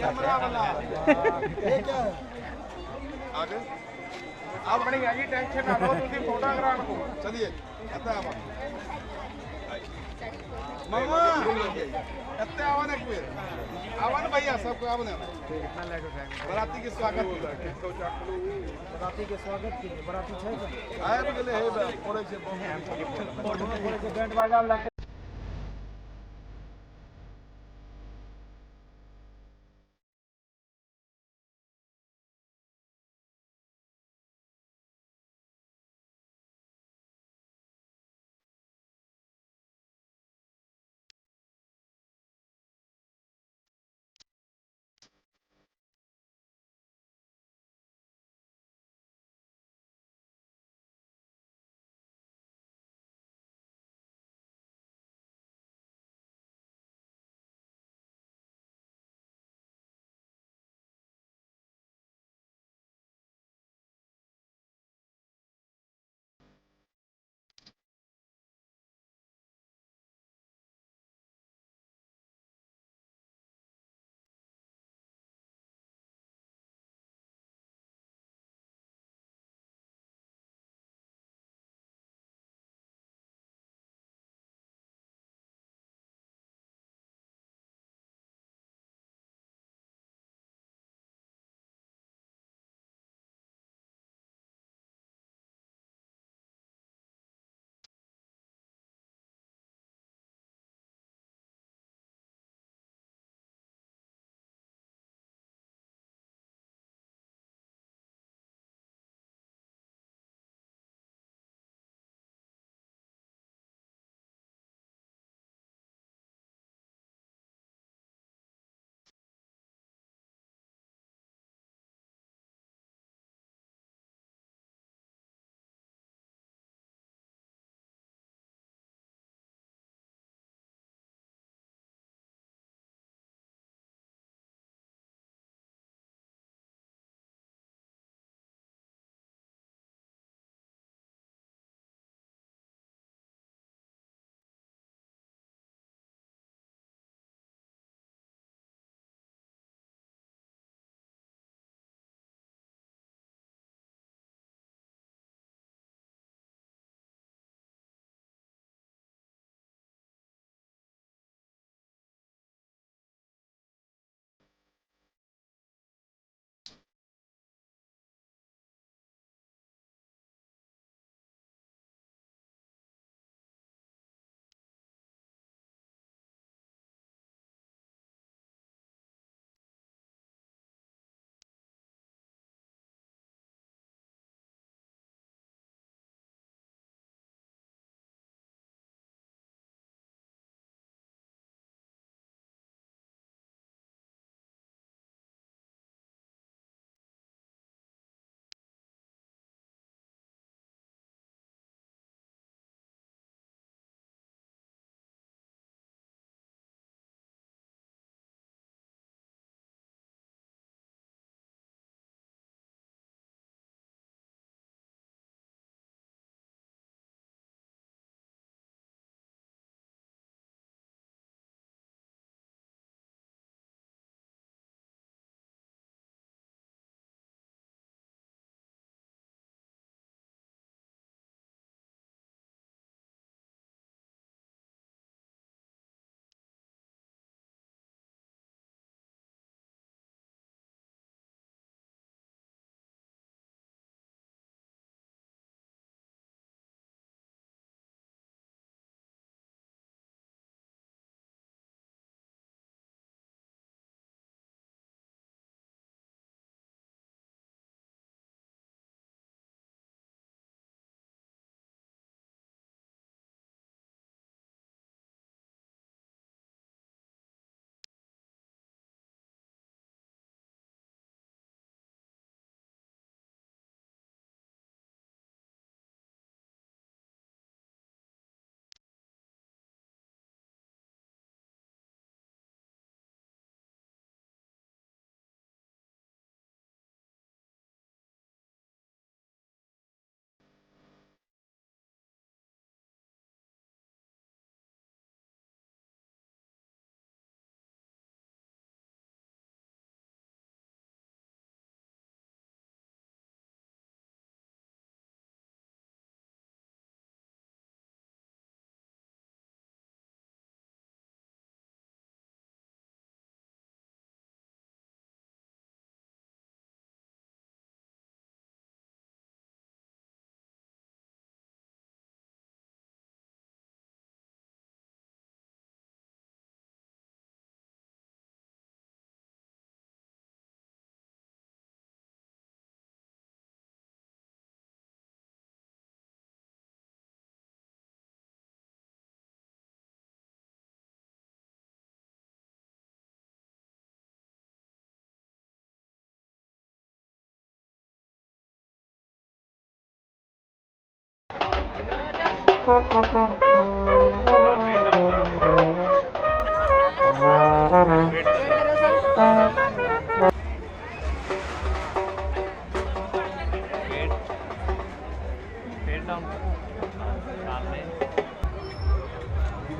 Camera वाला ये क्या है आगे अपनी आगी टेंशन ना लो तुसी फोटोग्राफ को चलिए आता आवा मामा इतने आवा ना एक बेर आवा ना भैया सबको आवा ना बराती के स्वागत बराती के स्वागत के लिए बराती छै आबि गेलै हे पड़ै छै बैंड बाजा वाला।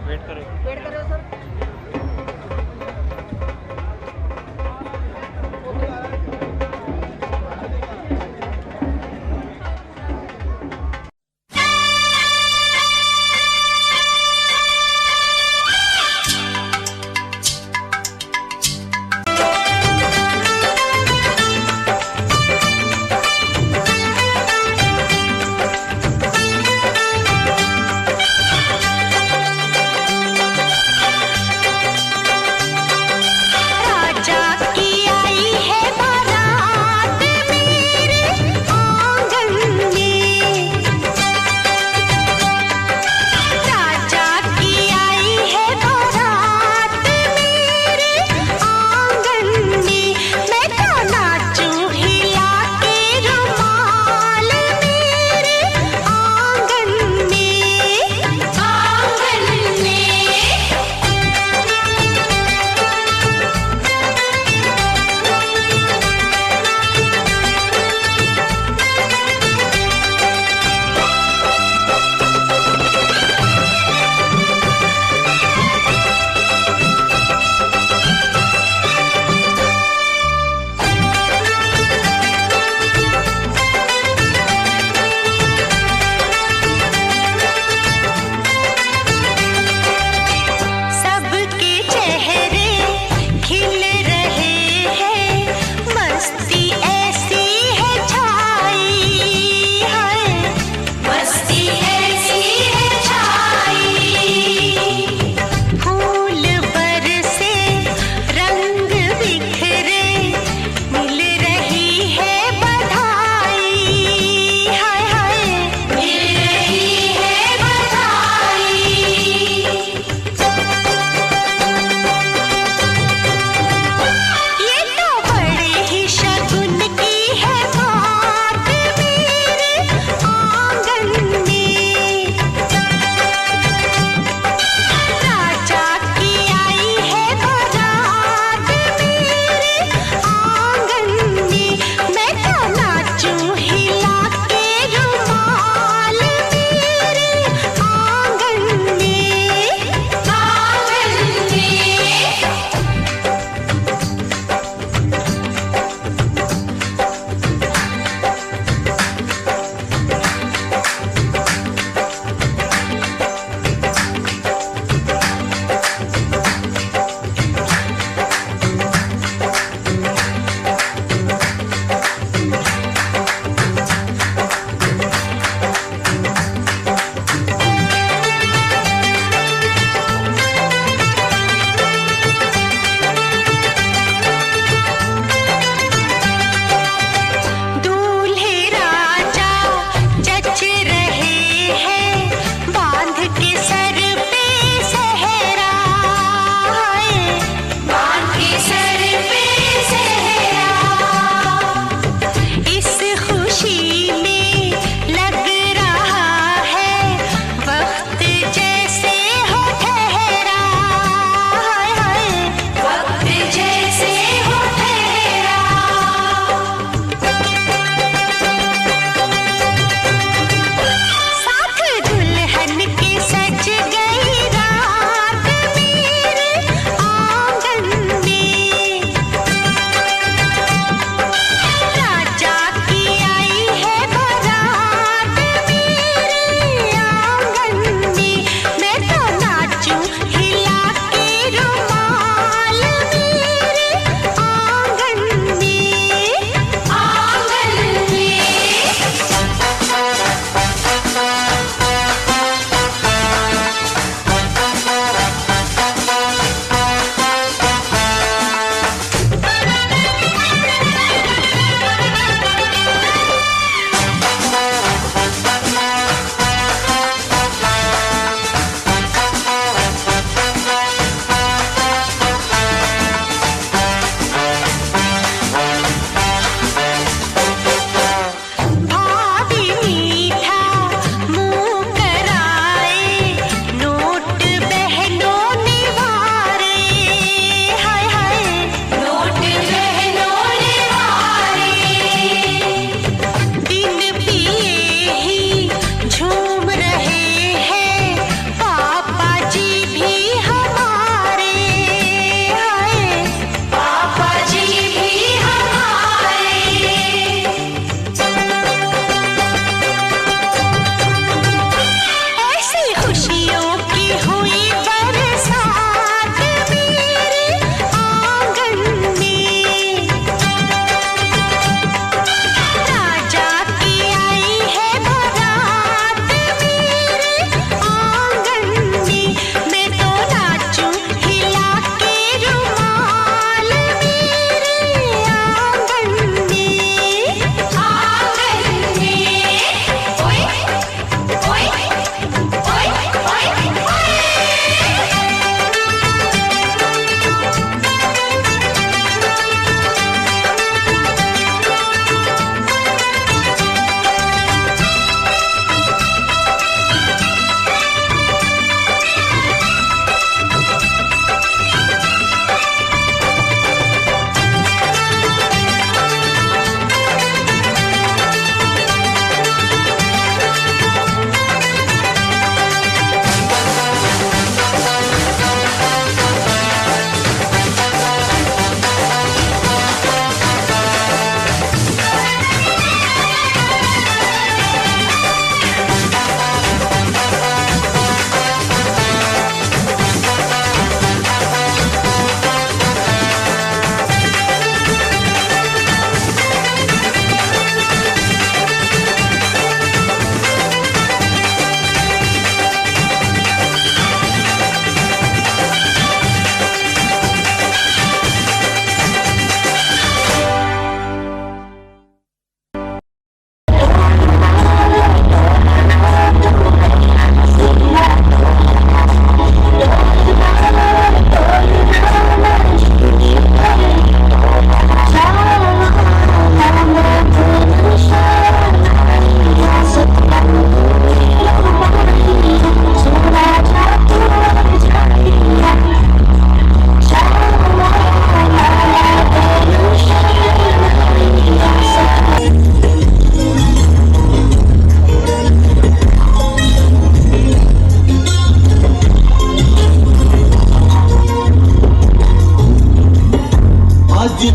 वेट करो, वेट करो सर।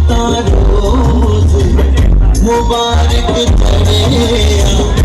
ਤਾਂ ਰੋਜ਼ ਮੁਬਾਰਕ ਚੜਿਆ।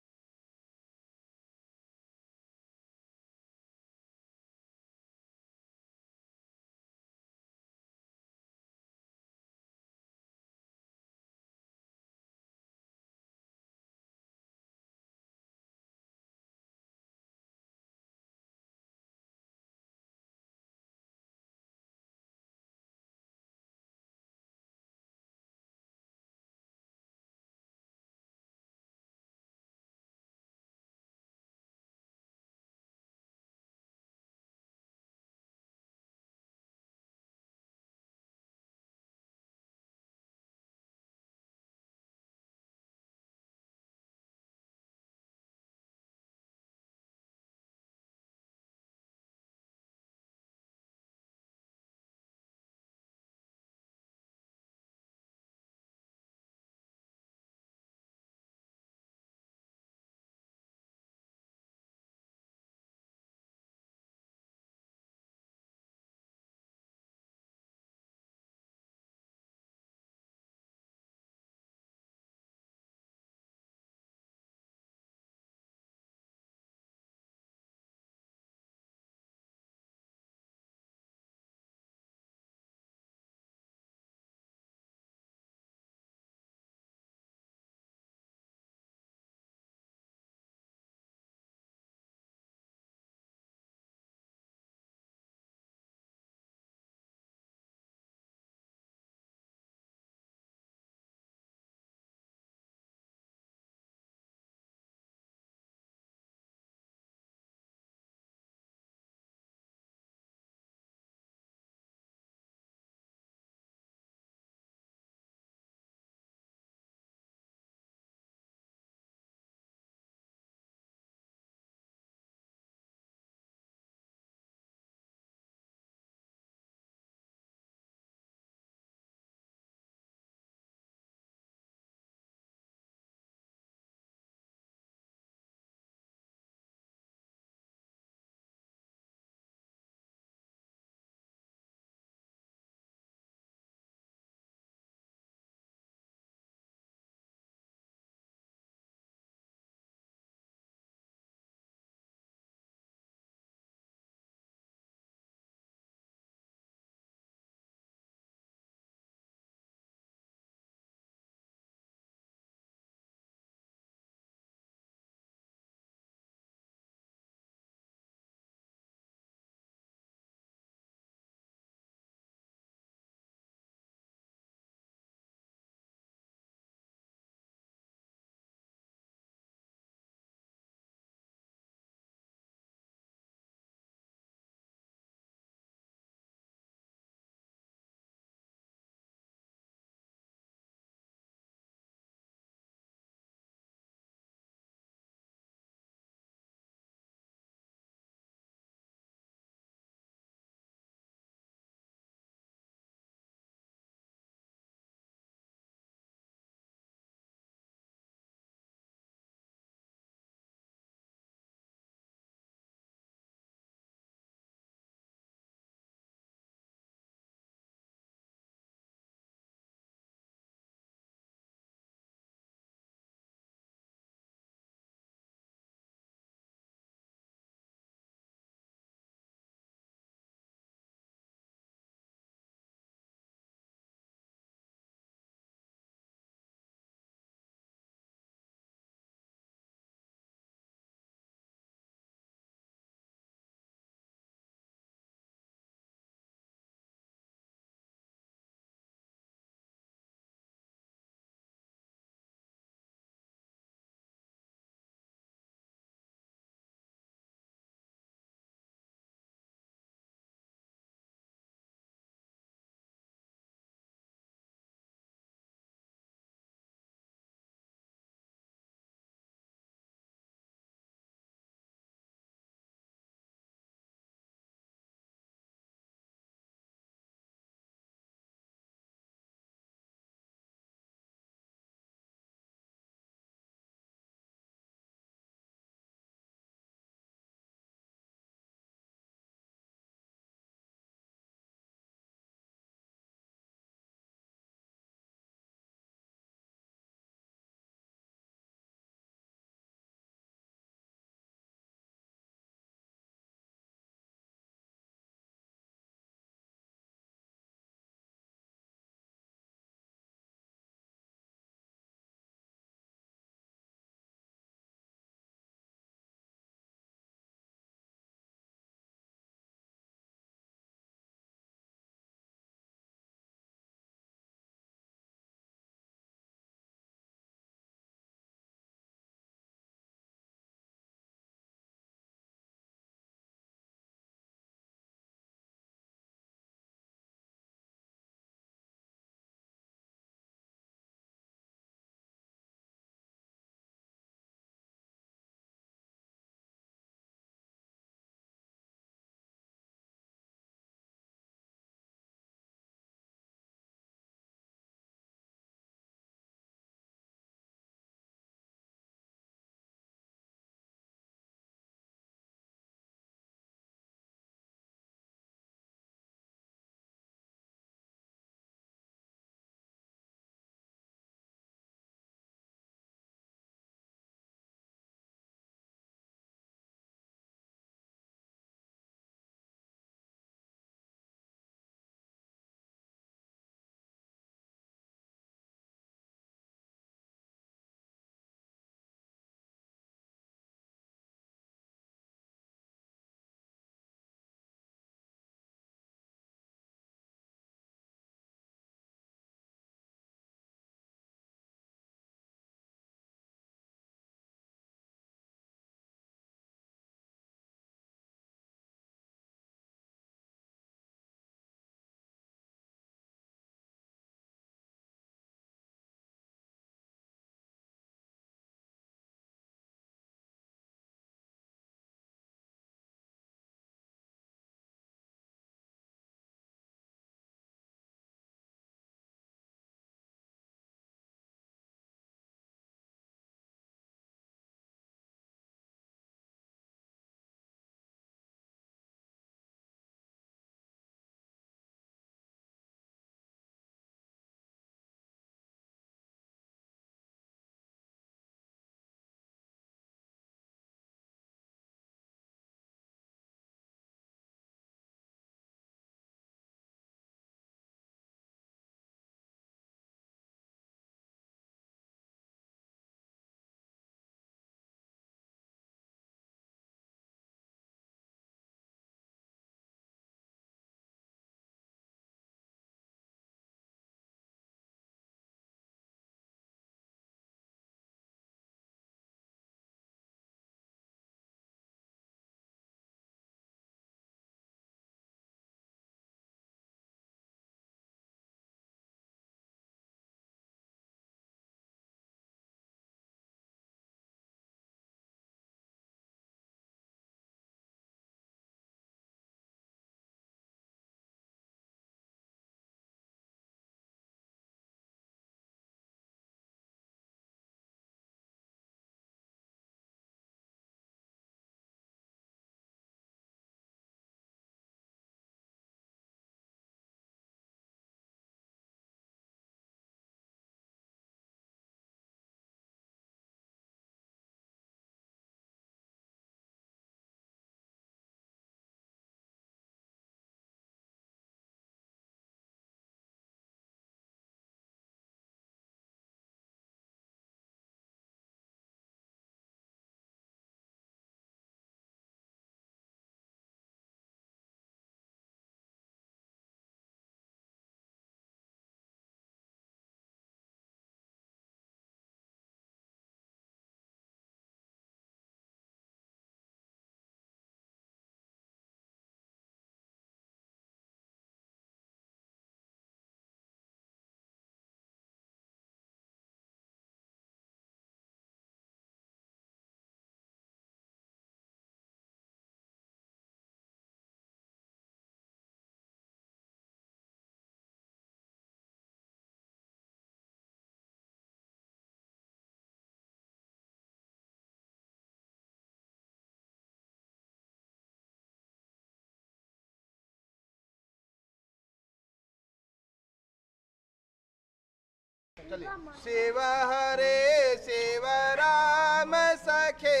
चलिए। शिव हरे शिव राम सखे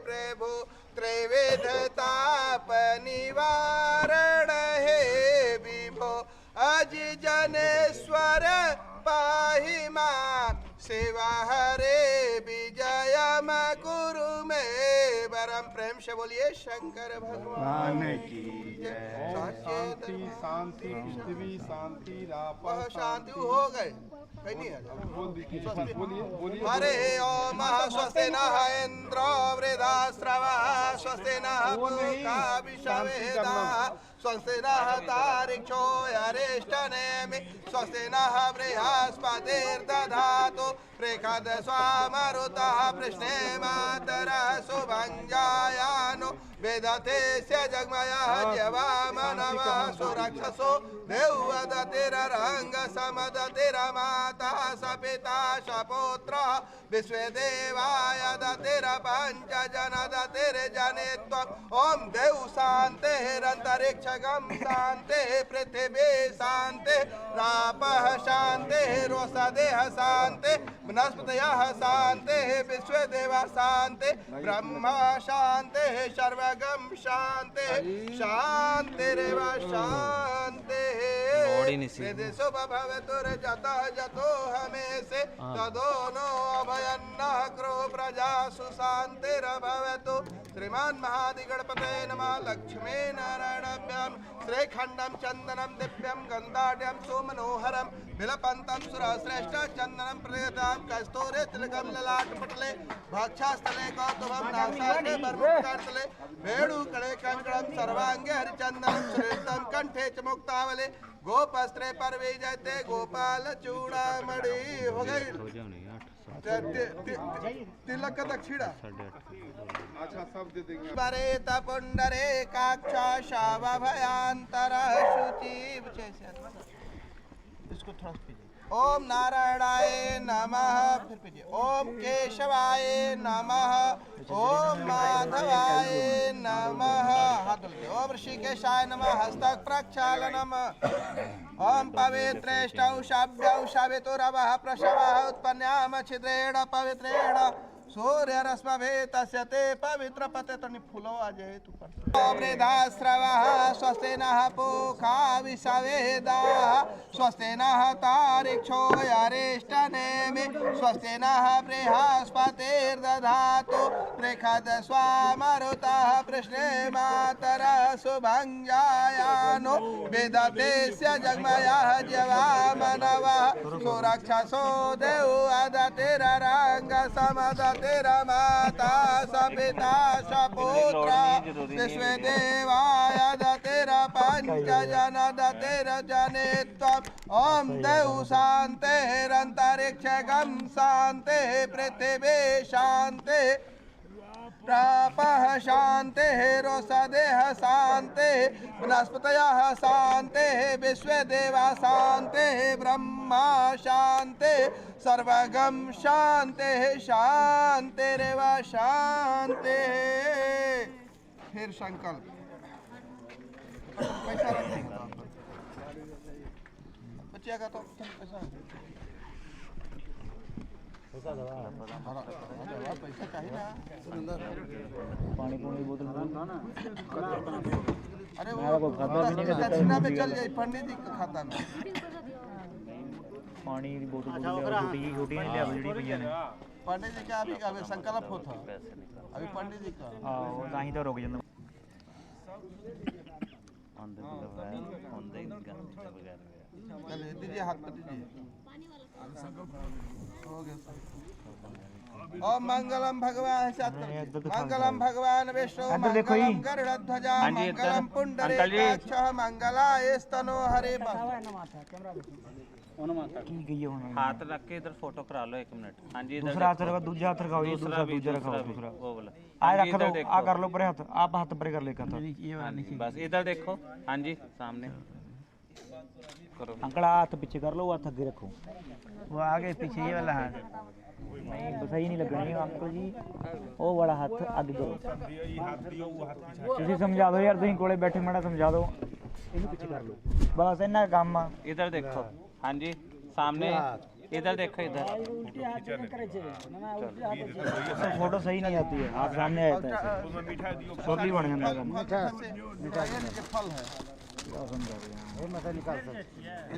प्रभु त्रिविध ताप निवारण हे विभो अज जनेश्वर पाहि मां। शिव हरे विजयम कुरु मे वरम। प्रेम से बोलिए शंकर भगवान की जय। शांति शांति पृथ्वी शांति वह शांति हो गए कहीं नहीं है। बोलिए बोलिए। हरे ओम स्वस्ति नः इंद्रो वृद्धाश्रवः स्वस्ति नः पूषा विश्ववेदाः स्वस्ति नः तारिक्षो अरिष्टनेमि स्वस्ति नः बृहस्पतिर्दधातु प्रेखद स्वामरुतः पृष्णे मातरः शुभञ्जायानो वेदतेस्य जगमयः जवामनवः सुरक्षसो देवदतिररङ्ग समदतिरमाता सपिता सपुत्रः विश्वदेवाय दतिर पञ्चजन दतिर्जनित्वम्। ॐ देव शान्तिरन्तरिक्षगं शान्तिः पृथिवी शान्तिरापः शान्तिरोषधयः शान्तिः वनस्पतयः शान्तिः विश्वदेवः शान्तिः ब्रह्मा शान्तिः सर्वगं शान्तिः शान्तिरेव शान्तिः। भवतु जतः जतो हमेशे तदो नो अभयन्नः क्रो प्रजासु शान्तिरभवतु। श्रीमान् महादिगणपते नमः। लक्ष्मी नारायणाभ्यां श्रीखण्डं चन्दनं दिव्यं गन्धाढ्यं सुमनोहरं विलपन्तं सुरश्रेष्ठ चन्दनं प्रदीयतां कस्तूरी तिलकं ललाटपटले भक्षास्थले कौतुभं नासाग्रे बर्मुक्तार्थले वेणुकणे कङ्कणं सर्वाङ्गे हरिचन्दनं सुरेष्टं कण्ठे च मुक्तावले गोपस्त्रे पर विजयते गोपाल चूड़ामणि। हो गई तिलक का दक्षिणा। अच्छा सब दे देंगे। परेत पुंडरे काक्षा शवभयांतर शुचि। इसको थोड़ा पीजिए। ओम नारायणाय नमः। फिर पीजिए। ओम केशवाय नमः। ओम माधवाय नमः। हाथ धुल के। ओम ऋषिकेशाय नमः। हस्तक प्रक्षालनम। ओम पवित्रेष्टौ शाभ्यौ शवितुरवः प्रशवः उत्पन्याम छिद्रेण पवित्रेण सूर्यरश्मभे तस्य ते पवित्र पते। तो फूलो आ जाए तू पर। वृद्धाश्रवः स्वस्ति नः पूषा विश्ववेदाः स्वस्ति नः तारिक्षो अरिष्टनेमि स्वस्ति नः बृहस्पतिर्दधातु प्रेखद स्वामरुतः पृष्णे मातरः शुभञ्जायानो विदतेस्य जगमयः जवामनवः सुरक्षसो देव अदतिररङ्ग समदतिरमाता सपिता सपुत्र विश्वदेवाय दतिर पञ्चजन दतिर जनित्वम्। ॐ देव शान्तिरन्तरिक्षगं शान्तिः पृथिवी शान्तिः प्रापः शान्तिः रोषधयः शान्तिः वनस्पतयः शान्तिः विश्वदेवा शान्तिः ब्रह्मा शान्तिः सर्वगं शान्तिः शान्तिरेव शान्तिः। फिर संकल्प। पैसा रख बच्चे का तो पैसा पैसा चाहिए ना। पानी पूनी बोतल अरे वो दक्षिणा में चल जाए पंडित जी का खाता में। पानी की बोतल छोटी छोटी नहीं लिया ਜਿਹੜੀ ਪਈਆਂ ਨੇ। पंडित जी का अभी अभी संकल्प होता अभी पंडित जी का। ਆਹੋ ਤਾਂ ਹੀ ਤਾਂ ਰੁਕ ਜਾਂਦਾ। चलिए दीजिए हाथ पर दीजिए। हो गया। ओम मंगलम भगवान मंगलम भगवान विष्णु मंगलम गरुड़ध्वजा मंगलम पुंडरीकाक्ष मंगलाय स्तनो हरे। हाथ रख के इधर फोटो करा लो 1 मिनट। हाँ जी दूसरा हाथ रखो, दूजा हाथ रखाओ, ये दूसरा दूजा रखाओ, दूसरा वो वाला आ रख दो, आ कर लो परे हाथ, आप हाथ परे कर ले का था बस इधर देखो। हाँ जी सामने करो अंकल, हाथ पीछे कर लो, हाथ आगे रखो, वो आगे पीछे ये वाला हाथ नहीं बस ही नहीं लगनी अंकल जी, वो वाला हाथ आगे करो। तुसी समझा दो यार, तुसी कोले बैठे माड़ा समझा दो, इन्हें पीछे कर लो बस इतना काम आ। इधर देखो। हाँ जी सामने इधर देखो इधर। फोटो सही नहीं आती है, आप सामने आता है सब्जी बन जाता है। फल है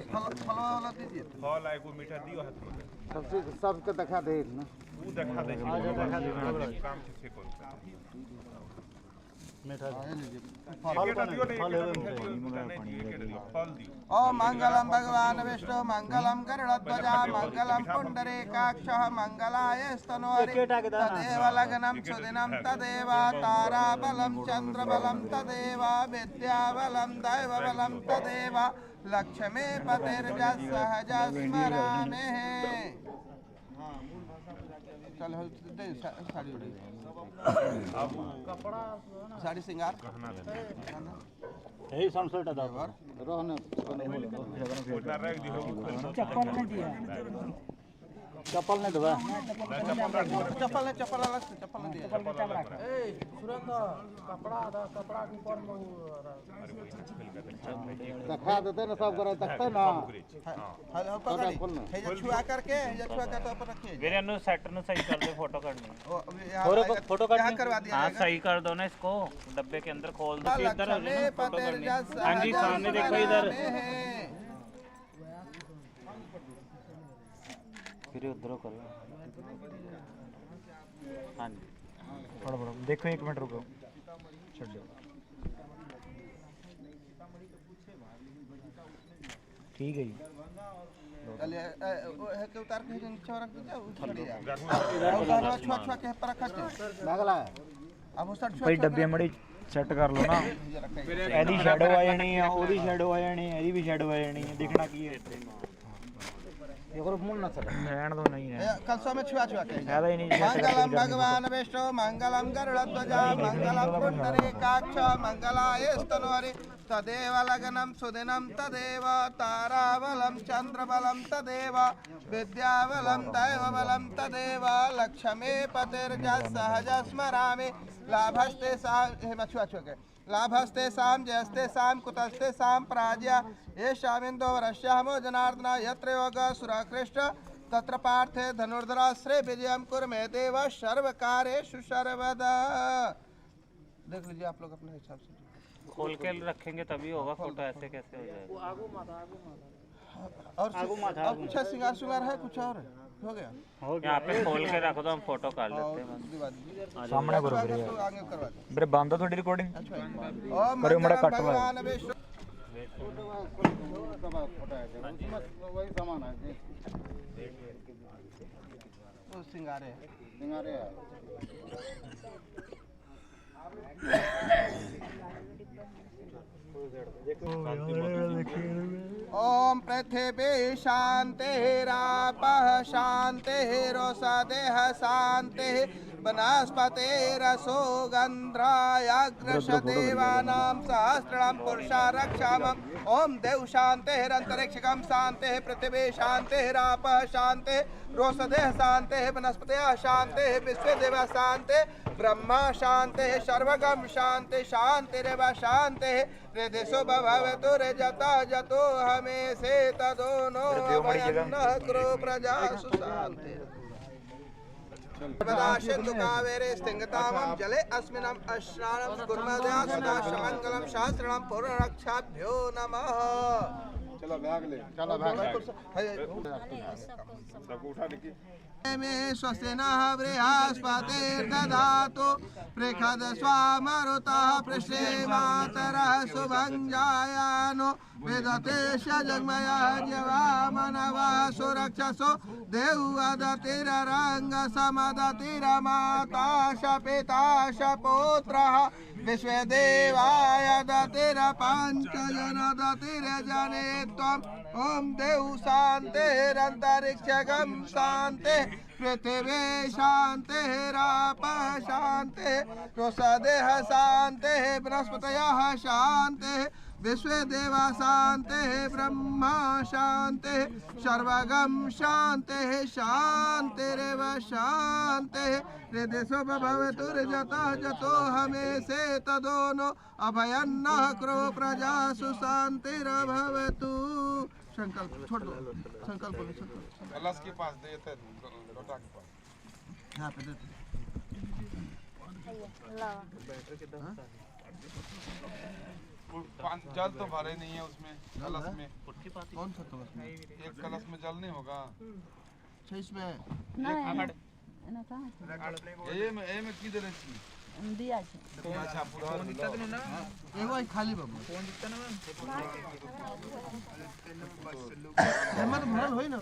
फल वाला दीजिए, फल आए को मीठा दियो हाथ में सबसे सबके दिखा दे ना, उ देखा दे काम से करू मीठा फल दियो। ओम मंगलम भगवान विष्णु मंगलम गरुड़ध्वजा मंगलम पुंडरीकाक्षः मंगलाय स्तनोहरि तदेव लग्नं सुदिनं तदेव ताराबलं चंद्रबलं तदेव विद्याबलं दैवबलं तदेव लक्ष्मी पतिर्जः सहज स्मरामि। चलो साड़ी उड़ी साड़ी सिंगार यही सनसेट दा रहने चप्पल नहीं दिया, चप्पल नहीं दबा, चप्पल नहीं, चप्पल अलग से चप्पल नहीं दिया। ए सुरेंद्र कपड़ा आधा कपड़ा के ऊपर में दिखा देते ना सब करे देखते ना। हेलो पकड़ी हे जे छुआ करके, हे जे छुआ के तो ऊपर रखिए। मेरे अनु सेट नु सही कर दे, फोटो करनी फोटो काट करवा दिया। हां सही कर दो ना इसको, डब्बे के अंदर खोल दो, इधर हो जाए ना फोटो करनी। हां जी सामने देखो इधर, फिर उधर करो। हां जी फड़ो फड़ो देखो, एक मिनट रुको, छोड़ो ठीक है जी। चलिए है के उतार के नीचे रख दीजिए, उतार इधर छुआ छुआ के पर रखा लगला अब उस भाई डब्बे मड़ी सेट कर लो ना, एदी शैडो आ जानी है, ओदी शैडो आ जानी है, एदी भी शैडो आ जानी है, देखना की है। मुंह ना चले रहन दो, नहीं है कल सौ में छुआ छुआ के फायदा ही नहीं। मंगलम भगवान विष्णु मंगलम गरुड़ध्वजा मंगलम पुंडरीकाक्ष मंगलाय स्तनोहरि तदेव लग्नं सुदिनं तदेव ताराबलं चंद्रबलं तदेव विद्याबलं दैवबलं तदेव लक्ष्मी पतिर्जः सहज स्मरामि। लाभस्ते साम छुआ छुआ के लाभस्ते साम जयस्ते साम कुतस्ते साम पराजय येषामिन्दो वरस्यामो जनार्दन यत्र योग सुरकृष्ण तत्र पार्थे धनुर्धरा श्री विजयं कुरु मे देव सर्वकार्येषु सर्वदा। देख लीजिए आप लोग अपने हिसाब से खोल के रखेंगे तभी होगा फोटो, ऐसे कैसे हो जाएगा। आगू माथा, आगू माथा और और कुछ सिंगार सुंगार है, कुछ और हो गया? यहाँ पे खोल के रख दो, हम फोटो कर लेते हैं। सामने करो मेरे, बंद है थोड़ी रिकॉर्डिंग करो, मड़ा कट भगवान विष्णु वही सामान है वो सिंगारे सिंगारे है। ओम पृथिवी शांतिरापः शांतिरोषधयः शांतिः वनस्पतिरसोगन्ध्रायाग्रशदेवानां सहस्राणां पुरुषारक्षामम्। ओम देव शांतिरंतरिक्षकं शांतिः पृथिवी शांतिरापः शांतिः रोषधयः शांतिः वनस्पतयः शांतिः विश्वदेवः शांतिः ब्रह्मा शांतिः सर्वगम शांति शांतिरेव शांतिः हृदिषु भवतु रजता जतो हमें से तदो नो अभयं कुरु प्रजासु शांति। कावेरे स्थिंगतामं जले अस्मिनम् अश्राणं कुर्मदया सदा शमंगलं सहस्रणं पूर्णरक्षाभ्यो नमः। चलो भाग ले, चलो भाग ले, सबको उठा लेके मे स्वस्ति नः बृहस्पतिर्दधातु पृखद स्वामरुतः पृष्ठे मातरः शुभं जायानो विदतेश जग्मयः जवामनवः सुरक्षसो देवदतिररङ्ग समदतिरमाता श पिता श पुत्रः विश्वदेवाय दतिर पञ्चजन दतिरजने त्वम्। ॐ देव शान्तिरन्तरिक्षगं शान्तिः पृथिवी शान्तिरापः शान्तिः रोषधयः शान्तिः वनस्पतयः शान्तिः विश्वदेवा शान्तिः ब्रह्मा शान्तिः सर्वगं शान्तिः शान्तिरेव शान्तिः हृदिषु भवतु रजता जतो हमें से तदो नो अभयं नः कुरु प्रजासु शान्तिर्भवतु। संकल्प छोड़ दो, संकल्प बोलो, संकल्प कलश के पास देते लोटा के पास। यहाँ पे देते। जल तो भरे नहीं है उसमें, कलश में। कौन सा कलश में? एक कलश में जल नहीं होगा। अच्छा इसमें ये में की देने छी दिया छे। अच्छा पूरा एगो खाली बाबू एमा तो भरल होई ना।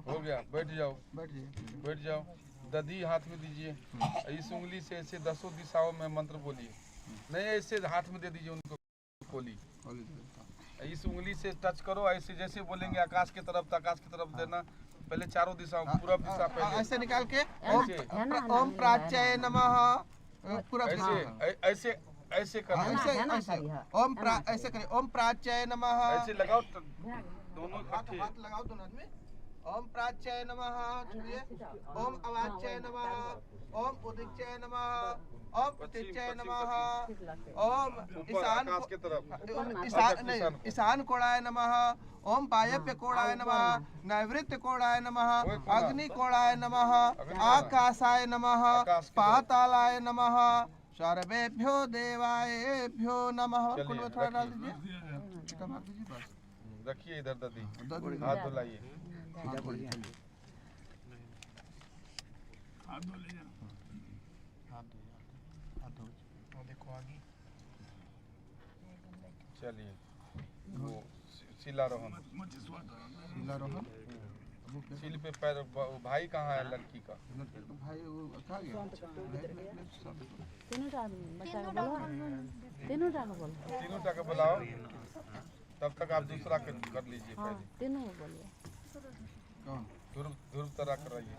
हो गया, बैठ जाओ, बैठ जाइए, बैठ जाओ। दधी हाथ में दीजिए, इस उंगली से ऐसे 10 दिशाओं में मंत्र बोलिए। नहीं, ऐसे हाथ में दे दीजिए उनको कोली, इस उंगली से टच करो, ऐसे जैसे बोलेंगे आकाश की तरफ तो आकाश की तरफ देना। पहले चारों दिशाओं, पूरब दिशा पहले ऐसे निकाल के ओम प्राच्य नमः, पूरब ऐसे ऐसे ऐसे करना, ऐसे ऐसे ओम प्रा ऐसे करिए, ओम प्राच्य नमः, ऐसे लगाओ दोनों इकट्ठे हाथ लगाओ दोनों आदमी। ओम प्राच्य नमः छुइए, ओम अवाच्य नमः, ओम उदिच्य नमः, ओम प्रतीच्य नमः, ओम ईशान की तरफ, ईशान नहीं, ईशान कोणाय नमः, ओम वायव्य कोणाय नमः, नैवृत्य कोणाय नमः, अग्नि कोणाय नमः, आकाशाय नमः, पातालाय नमः, सर्वेभ्यो देवायेभ्यो नमः। कुंड में थोड़ा डाल दीजिए, टीका मार दीजिए बस। रखिए इधर दादी, हाथ धुलाइए, हाथ धो लीजिए, हाथ धो लीजिए, हाथ धो, हाथ धो। देखो आगे चलिए, वो शिलारोहन, शिलारोहन, शिल पे पैर। भाई कहाँ है लड़की का? भाई वो कहाँ गया? तीनों टाका बुलाओ, तब तक आप दूसरा कर लीजिए पहले। तीनों बोलिए। कौन? ध्रुव तरा कराइए।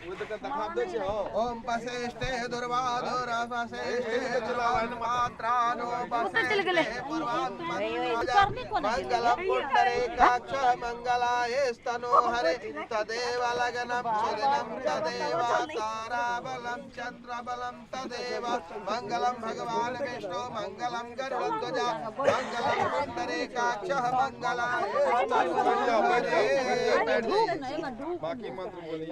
ओम वशिष्ठे दुर्वादुरवशिष्ठे पात्रानो वशिष्ठे मंगलम पुंडरीकाक्ष मंगलाय स्तनोहरे तदेव लगनं सुदिनं तदेव ताराबलं चन्द्रबलं तदेव मंगलं भगवान् विष्णु मंगलं गरुडध्वज मंगलं पुंडरीकाक्ष मंगलाय स्तनोहरे। बाकी मंत्र बोलिए।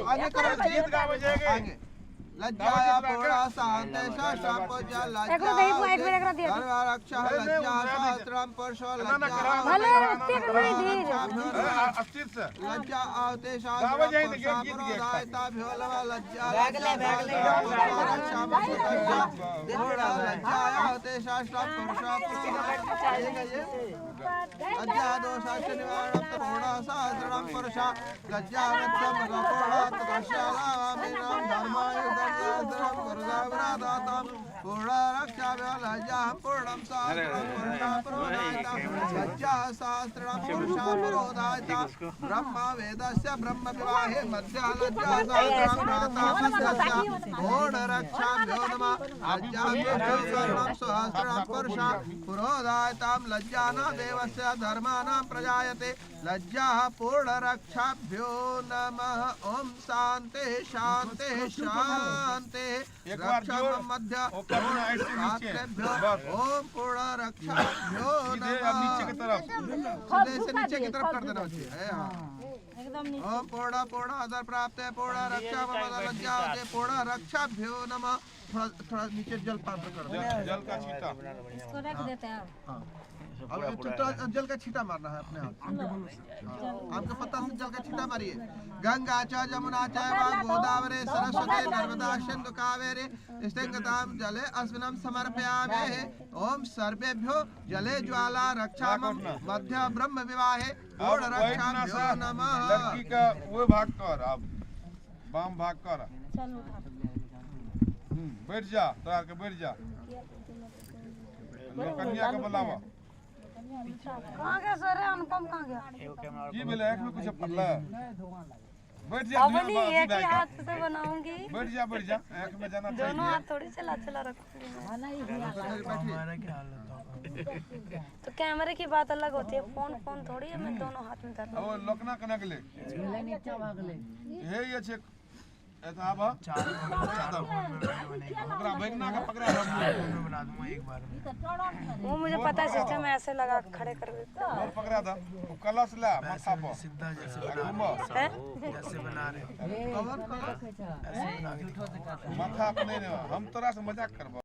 आगे करो गीत गावे जाएंगे। लज्जाया पूर्णा शांते शाप लज्जा रक्षा लज्जा सहस्रम पुरुषो लज्जा भले ओतेक नहीं धीर लज्जा आवते शास्त्रम लज्जा लज्जा आवते शास्त्रम पुरुषो लज्जा दोषाश्च निवारणं पूर्णा सहस्रम पुरुषा लज्जा ब्रह्म वेदस्य ब्रह्म विवाहे मध्य लज्जा रक्षाभ्यो नमः सहस्रं पुरुषा पुरोधायतां लज्जा न देवस्य धर्माणां प्रजायते लज्जा पूर्णरक्षाभ्यो नमः। ओम शांति शांति शांति। रक्षा मध्य ओम पूर्ण रक्षाभ्यो नमः। नीचे की तरफ सीधे से नीचे की तरफ कर देना बच्चे। हाँ ओम पूर्ण पूर्ण आदर प्राप्त है पूर्ण रक्षा लज्जा पूर्ण रक्षाभ्यो नमः। थोड़ा थोड़ा नीचे जल पात्र कर दो, जल का छींटा इसको रख देते हैं। हाँ अब जल का छींटा मारना है अपने हाथ से, आपके पत्ता से जल का छींटा मारिए। गंगा च जमुना च गोदावरी सरस्वती नर्मदा सिंधु कावेरी स्थितां जले अस्मिनं समर्पयामि। ओम सर्वेभ्यो जले ज्वाला रक्षामं मध्य ब्रह्म विवाहे पूर्ण रक्षाभ्यो नमः। लड़की का वो भाग कर, अब बाम भाग कर, बैठ जा तोरा के बैठ जा। कन्या के बुलावा कहां गया सर? अनुपम कहां गया? की भेलै आँख में कुछ पड़लै? बैठ जा। अबली एक ही हाथ से बनाऊंगी। बैठ जा बैठ जा, आंख में जाना चाहिए। दोनों हाथ थोड़ी चला चला रखूंगी। तो कैमरे की बात अलग होती है, फोन फोन थोड़ी है। मैं दोनों हाथ में धर। अब लोकना कनक ले हे ये छे एता आब ओकरा बैगना के पकड़ा बना दूंगा एक बार में। वो मुझे पता है सिस्टम ऐसे लगा खड़े कर देता। और पकड़ा था वो कलश ला माथा पर सीधा जैसे घूमो है जैसे बना रहे ऐसे बना के माथा पर नहीं हम तोरा से मजाक करबो।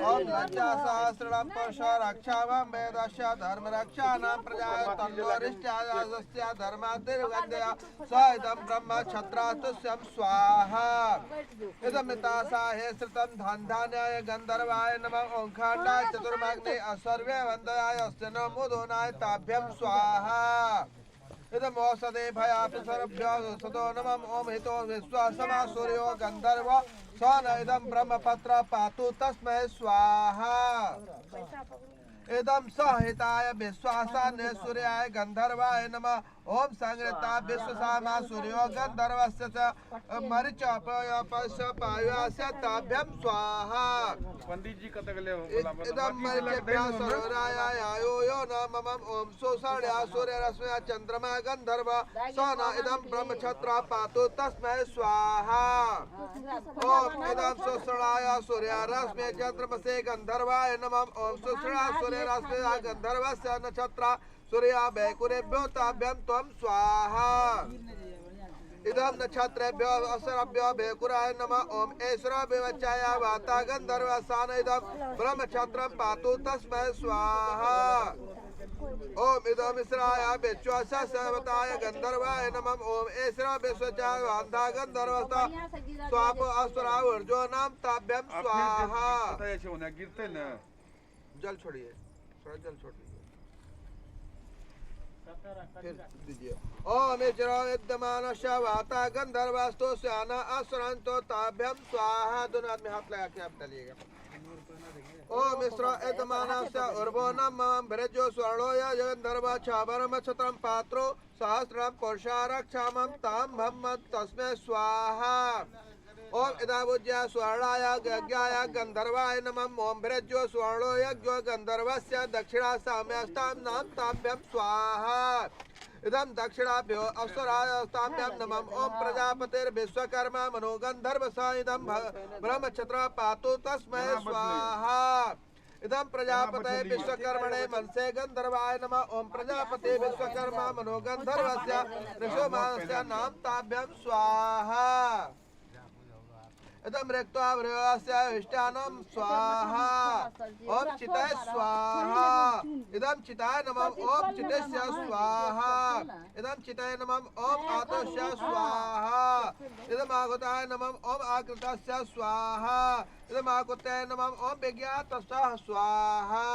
ओम लज्जा सहस्रणाम पुरुष रक्षावं वेदस्य धर्म रक्षाणां प्रजाय तन्वरिष्ठायास्य धर्मातिर्गन्धया स इदं ब्रह्म छत्रास्तस्यं स्वाहा। इदमितासा हे श्रुतं धन धान्याय गन्धर्वाय नमः। ओंखाण्डाय चतुर्माग्ने असर्वे वन्दयाय अस्य नमोदोनाय ताभ्यं स्वाहा। इदम औषधे भयापसर्भ्यो सदो नमः। ओम हितो विश्वासमा सूर्यो गंधर्व स न इदं ब्रह्मपत्र पातु तस्मै स्वाहा। इदं सहिताय विश्वासान्य सूर्याय गंधर्वाय नमः। ओम संगृता विश्वसामा सूर्यो गंधर्वस्य च मरिचपयपस्य पायुस्य ताभ्यं स्वाहा। पंडित जी कत गेले इदं मरिचभ्यः सरोराय आयो यो न मम। ओम सोषण्या सूर्यरश्म्या चंद्रमा गंधर्व स न इदं ब्रह्मक्षत्र पातु तस्मै स्वाहा। ओम इदं शोषणाय सूर्यरश्मि चंद्रमसे गंधर्वाय नमः। ओम शोषणा सूर्यरश्मि गंधर्वस्य नक्षत्र सूर्या वैकुरेभ्यो ताभ्यं त्वं स्वाहा। इदं नक्षत्रेभ्यो असुरभ्यो वैकुराय नमः। ओम ऐश्वर विवचाय वाता गंधर्व सान इदं ब्रह्मक्षत्रं पातु तस्मै स्वाहा। ओम इदं मिश्राय विश्वासवताय गंधर्वाय नमः। ओम ऐश्वर विश्वचाय वाता गंधर्वस्ता स्वाप असुरा ऊर्जो नाम ताभ्यं स्वाहा। गिरते न जल छोड़िए, थोड़ा जल छोड़ दीजिए फिर दीजिए। ओम विद्यमानस्य वाता गंधर्वास्तु स्याना असुरांतो ताभ्यं स्वाहा। दोनों आदमी हाथ लगा के आप डालिएगा। ओम यजमानस्य उर्वो नमः भ्रजो स्वर्णो य गंधर्व छावरम छत्रं पात्रो सहस्रं पुरुषारक्षामं तां भम्म तस्मै स्वाहा। ओम इदाभुज्या स्वर्णाय यज्ञाय गंधर्वाय नमः। ओम भ्रजो स्वर्णो यज्ञो गंधर्वस्य दक्षिणा साम्यस्तां नाम ताभ्यं स्वाहा। इदं दक्षिणाभ्यो अप्सराय ताभ्यं नमः। ओम प्रजापतिर्विश्वकर्मा मनो गंधर्व स इदं ब्रह्मक्षत्र पातु तस्मै स्वाहा। इदं प्रजापते विश्वकर्मणे मनसे गंधर्वाय नमः। ओम प्रजापते विश्वकर्मा मनो गंधर्वस्य ऋषोमानस्य नाम ताभ्यं स्वाहा। इदं रिक्त्वा भृगस्य विष्टानं स्वाहा। ओम चिताय स्वाहा। इदं चिताय नमः ओम चितस्य स्वाहा। इदं चिताय नमः ओम आतस्य स्वाहा। इदं आगताय नमः ओम आकृतस्य स्वाहा। इदं आकुताय नमः ओम विज्ञातस्य स्वाहा।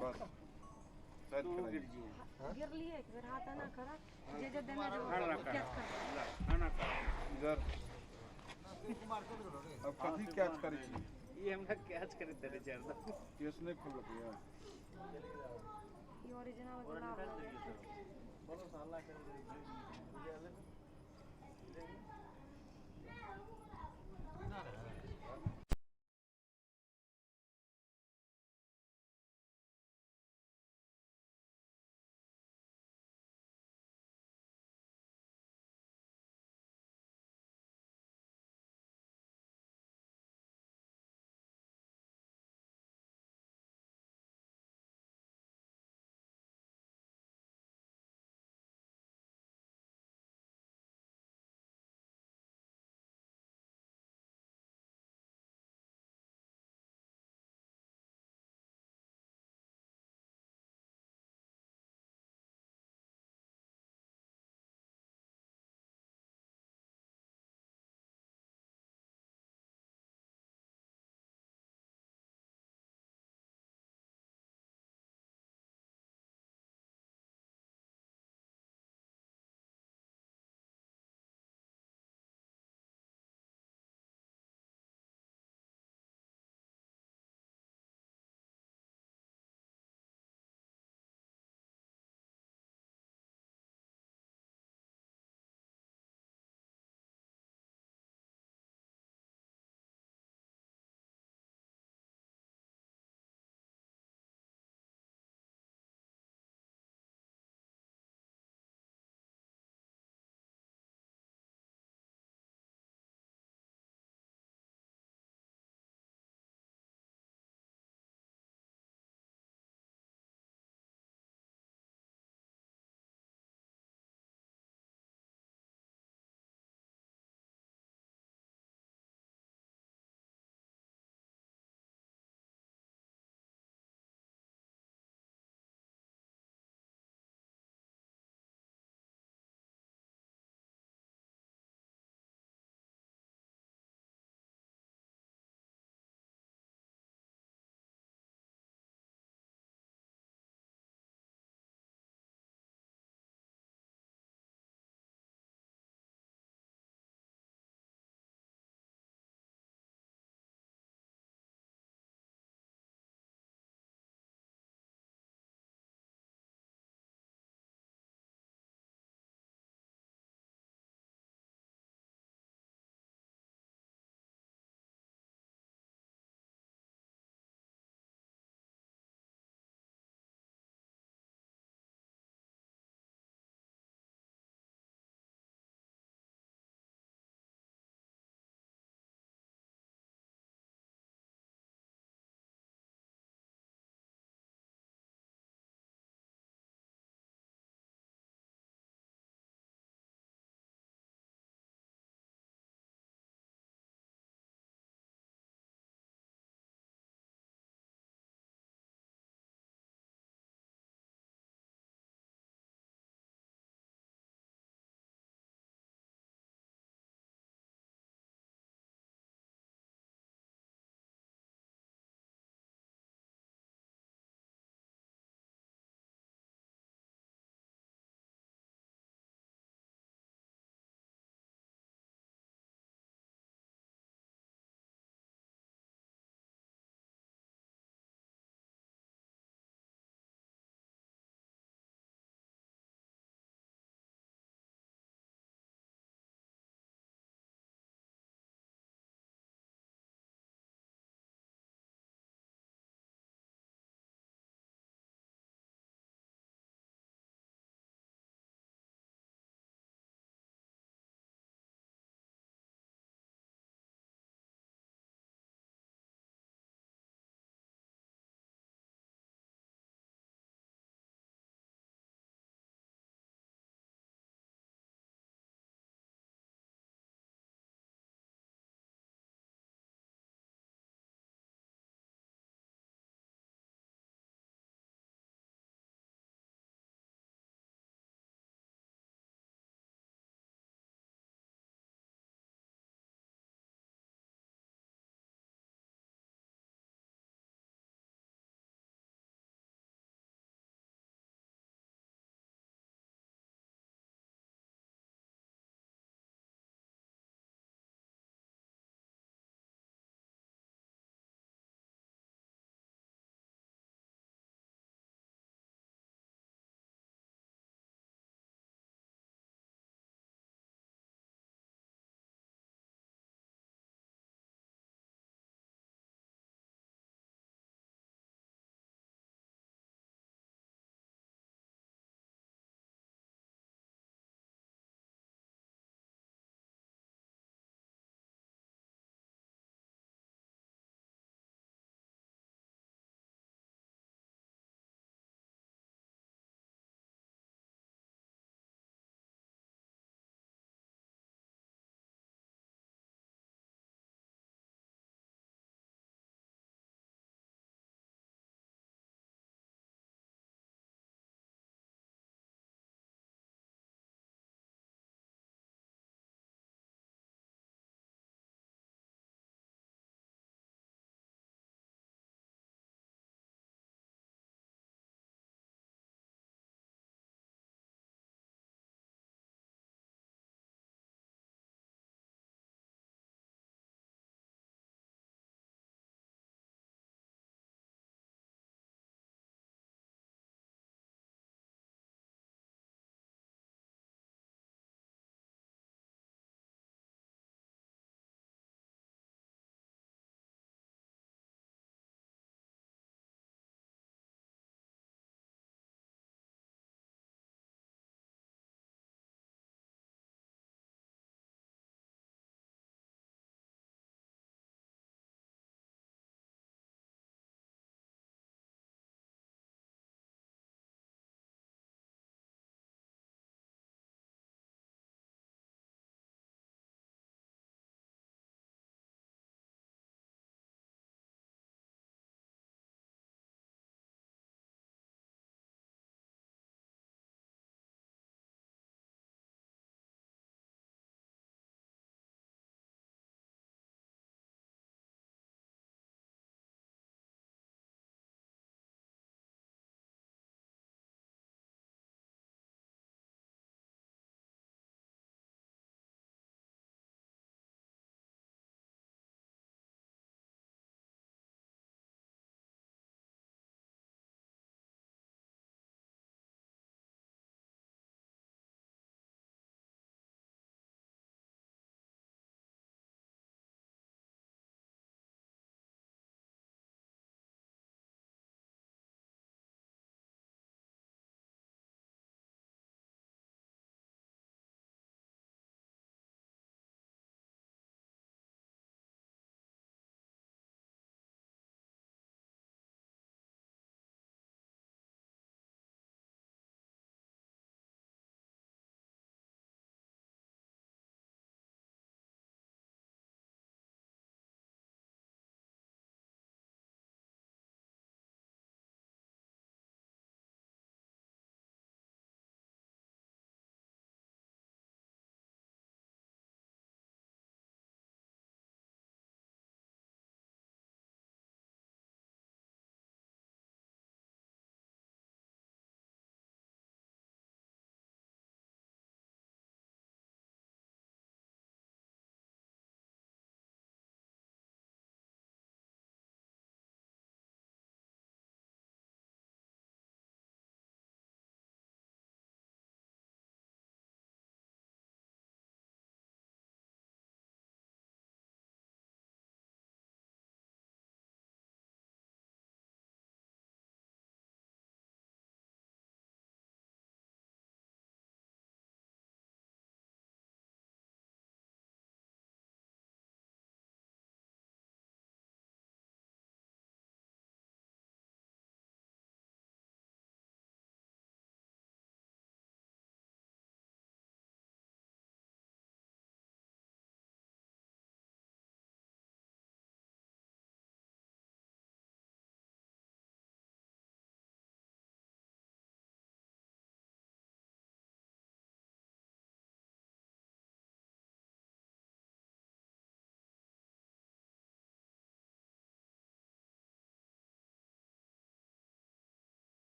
बस गिर लिए एक बार हाथ ना करा जे जे देना जो कैच कर इधर अब कथी कैच करै छी? ये हमरा कैच करे देले चार केस नहीं खुलत यार। ये ओरिजिनल गुलाब।